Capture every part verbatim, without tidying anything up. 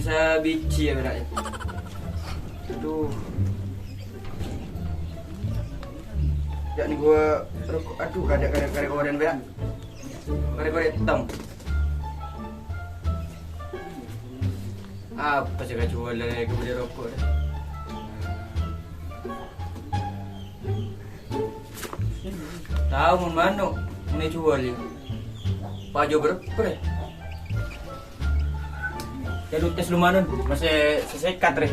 Sabiji ya, Bra. Aduh. Ya, ni gua roko-, aduh, kada, kada, kada kemarin, Bra. Kada, kada hitam. Apa sih kajual dari kebeli rokok, dah? Tao mon mano', mon èjhuwâl, yâ. Paju bârâmpa, rè? Yâ, dhu tès lu mano', masè sèsèkat, rè.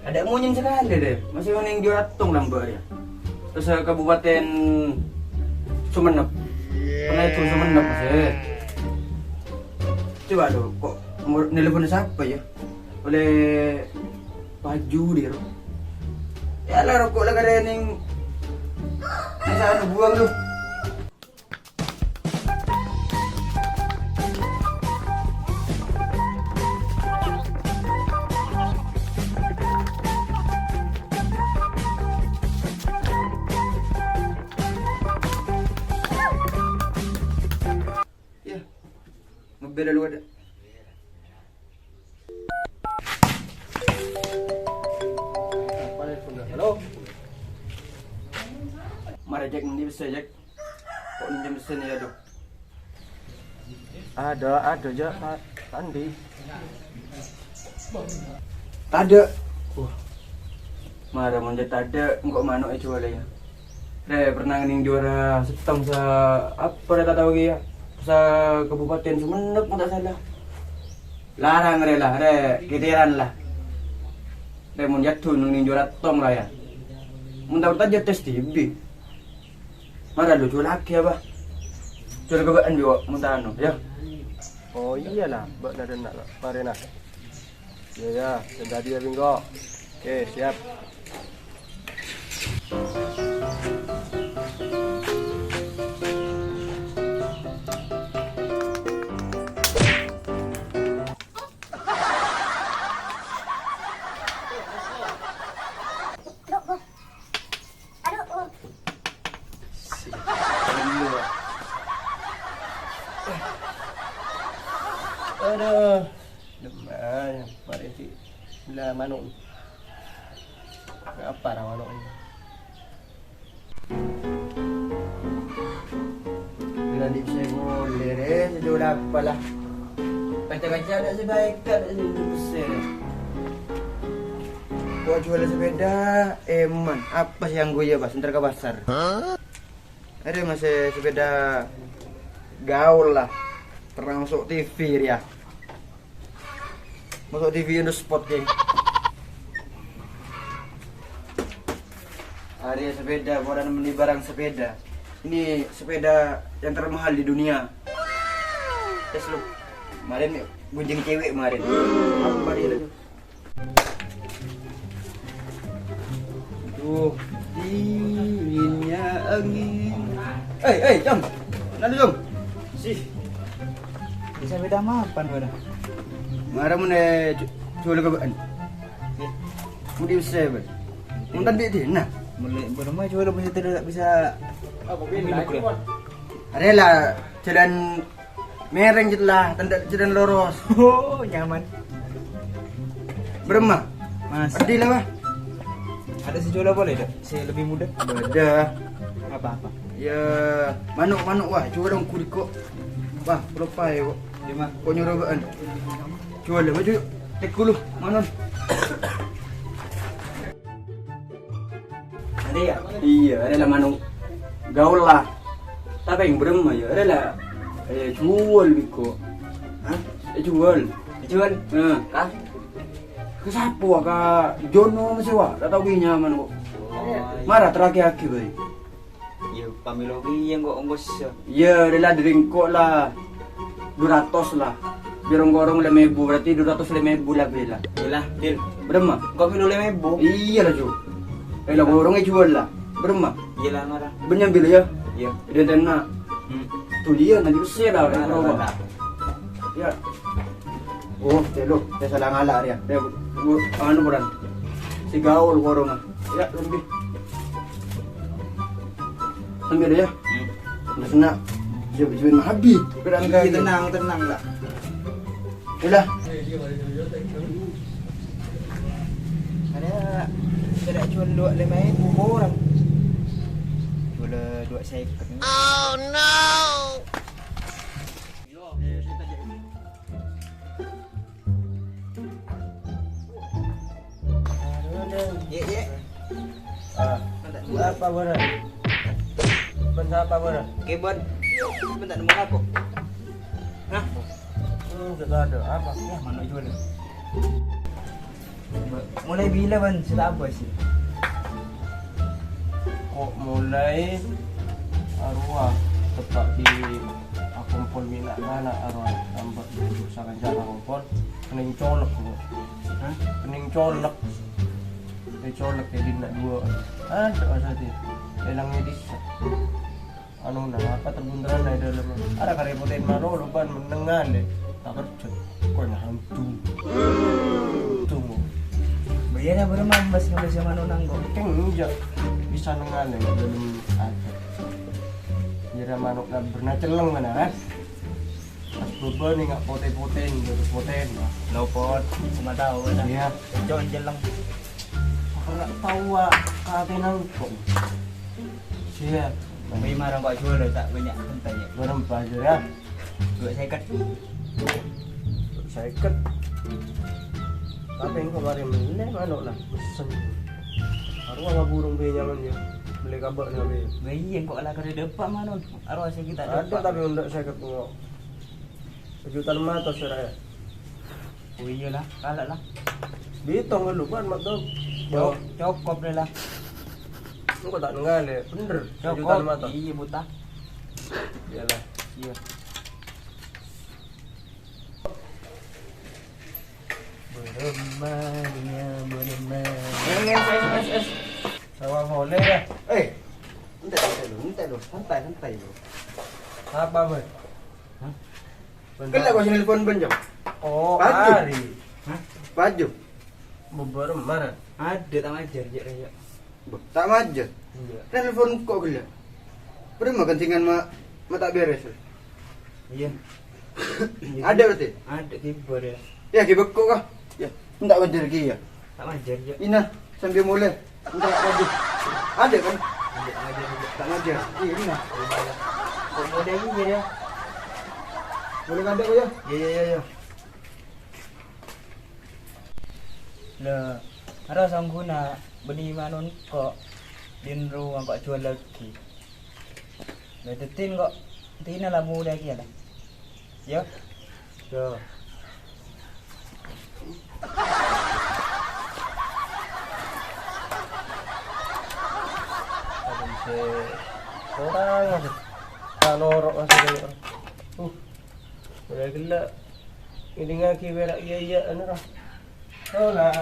Adâ' monyèn sakalè, rè. Masè onèng jhuwâl rattong lambâ', rè. Terros, eh, Kabupaten Sumenep. Pernah itu Sumenep, masè. Coba, dhu, kok nomor nelpon sapa, yâ? Ollè paju, dhi, ro. Yâ la, roko' la karè nèng, nèng sana buang, lu. Yâ, ngebel lu adâ'. Halo. Marè, Jek, nèng bessè, Jek. Kok minjem bessè nèng, yâ, dhu? Adâ', adâ', Jek. Andi. Tadâ'. Wah. Marè, mon jhâ' tadâ', engko' mano' èjhuwâl, yâ. Rè, pernah nèng jhuwâl sèttong sa-, apa rè ta' tao kèya? Sa-Kabupaten Sumenep, mon ta' sala. Larang rè la, rè, kètèran la. Rè, mon jhâdhun nèng jhuwâl rattong la, yâ. Mon tao tadâ' tès dhibi'. Marè lu jhuwâl lagi apa? Jhuwâl ka bâ'ân, Bi, kok, mon ta' anu, yâ. Oh, iyâ la, bâ'na dâ' enna' la. Marè, na. Iyâ, iyâ, sènta' dhiyâ, Bingko. Oke, siap. Si, aduh. Aduh. Demam, marè sè la mano'. Apa ra mano' ini? Bila di saya boleh, rè, sejauh apa lah? Kaca-kaca adâ' sè baik, adâ' sè bessè, rè. Kok jhuwâl sepeda, eman, apa sih yang gue ya, pas ntar ke pasar? Ada masih sepeda gaul lah. Pernah masuk T V dia. Masuk T V Indo Sport, geng. Ada sepeda, orang beli barang sepeda. Ini sepeda yang termahal di dunia. Tes lu. Kemarin gunjing cewek kemarin. Apa dia itu? Duh, dinginnya angin. Eh, eh, Jom. Kenal, Jom. Sih. Bisa beda mapan, Bang? Marè mon, eh, ju-, jhuwâl ka bâ'ân. Sih. Budi bisa, Bang. Nonton di, di, nah. Mulai berumah juga bisa tidak bisa. Apa beda? Rela jalan Mereng jâ' la, tendhâ' jâ' loros. Oh, nyaman. Bârâmma? Mas. Adil apa? Ada sè jhuwâl apa lè, Dok? Sè lebih muda? Ada. Apa-apa? Ya, manok-manok, wah, jhuwâl dong, kudiko. Wah, lupa ya, kok. Iya, Mak. Kok nyuruh bâ'ân? Jhuwâl apa, Cuk? Tek dulu, manon. Ada ya? Iyâ, arè la manok gaul la. Tapè bârâmma yâ, arè la, eh, jhuwâl bi' engko'. Hah? Eh, jhuwâl. Jhuwâl? Heeh. Ka? Ka sapa, Wa? Ka Jono masih, Wa? Ta' tao kèya nyaman kok. Oh, iyâ. Mara terakhir-akhir bhâi. Yâ, pamèlo kèya engko' ongkos. Yâ, rela dâri engko' la dua ratus la. Bi' rong-korong lèma èbu, berarti dua ratus lèma èbu la bhâi la. Iyâ la, deal. Bârâmma? Engko' mèlo lèma èbu. Iyâ la, Ju. Eh, la korong èjhuwâl la. Bârâmma? Iyâ la, mara. Bân nyambi la, yâ? Iyâ. Dântèna. Hmm. Tuh, iyâ, nanti pèssè la. Mara, mara. Yâ. Oh, celo, saya salah ngala' rèya. Rèya, bu-, bu-, anu, Bran. Sè gaul koronga. Yâ, lebih. Sambil yâ. Hmm. Mas nak, jawab-jawabin mah habis. Kurang. Iya, kali. Tenang, tenang la. Iyâlah. Arèya, kèra juwâl dua lèma èbu korang. Juwâl dua sèket. Oh, no! Yè, yè. Ah. Sapa bârâ? Bân sapa bârâ? Kèbân. Bân ta' nemmo apa? Hah? Hmm, gak ada. Apa? Yâ, mano' juwâl. Molaè bilâ, Bân, sè ta' abâs? Ko' molaè arowa teppa' bi' akompol bi' na'-kana' arowa tambâ' sakanca akompol, kenning colek, ko'. Hah? Kenning colek. È colek è dinna' duwâ'. Adâ' asatè. Èlang è dissa'. Anona, apa terbunteran è dâlem? Ara karè potèn maro, loban mennengngan, deh. Tak kerja. Kok nyantu. Tunggu. Bâjâna bârâmma bâs ngambil sama nonang kok. Keng enjâ'. Bisa nengngan è dâlem aja. Jârèya manok na bârna celleng mana, kan? Pas bâbâ nih nggak potè-potè nih, potè-potè nih. Lopot, sama tahu, kan? Iya. Cok, celleng. Ora tau, Wak, katè nangkong. Siap. Bâi marang kok juwâl ta' bânnya' entah, yâ. Bârâmpa, Jur, yâ? Dua sèket. Dua sèket. Tapè engko' marè mellè mano' la, pesen. Arowa burung bânnya' nyaman, yâ. Mellè kabâ' na, bâi. Bâi, engko' la karè dâpa' mano'. Arowa sè ghi' ta' dâpa'. Adâ, tapè unda' sèket engko'. Sajuta lèma ratos, yâ, Ra, yâ? Oh, iyâ, la. Kala', la. Bitong ghâllu, Pan, mat, Tom. Co-, cokop, la. Engko' ta' nenggalè, bhender. Sajuta lèma ratos. Iyâ, buta. Iyâ, la. Iyâ. Bârâmma, iyâ, bârâmma. Es, es, es, es. Sapa polè, yâ? Eh, entar, entar dulu, entar dulu. Santai, santai, bro. Apa, Bro? Hah? Ghellâ' kok sè nelpon bân, Jong? Oh, Paju. Ari. Hah? Paju. Bubur marah. Adâ' ta' majâr, jâ', jâ'. Bâh, ta' majâr? Iyâ. Nelpon kok ghellâ'. Bârâmma ghântingan ma-, ma ta' bèrès. Iyâ. Adâ' berarti? Adâ' tiba deh. Yâ, ghi' bengko kah? Yâ, ta' majâr ghi' yâ. Ta' majâr, jâ'. Ina, sambi molè. Entar lagi. Adâ' kan? Adâ' ta' majâr, jâ'. Ta' majâr. Iyâ, ina. Kok molè ghi' yâ. Molè kadâ' yâ? Iyâ, iyâ, iyâ, iyâ. Lè, aro sangghuna bânnè mano' engko' dinro engko' juwâl lagi. Lè, dhâddhi engko' tina la molè kèya, la. Yâ. Yâ. Adâ' sè korang, ta' noro' asli. Uh. Ghellâ'-ghellâ'. Ngèdingngaghi pèra' iyâ-iyâ anu, ra. Oh, la.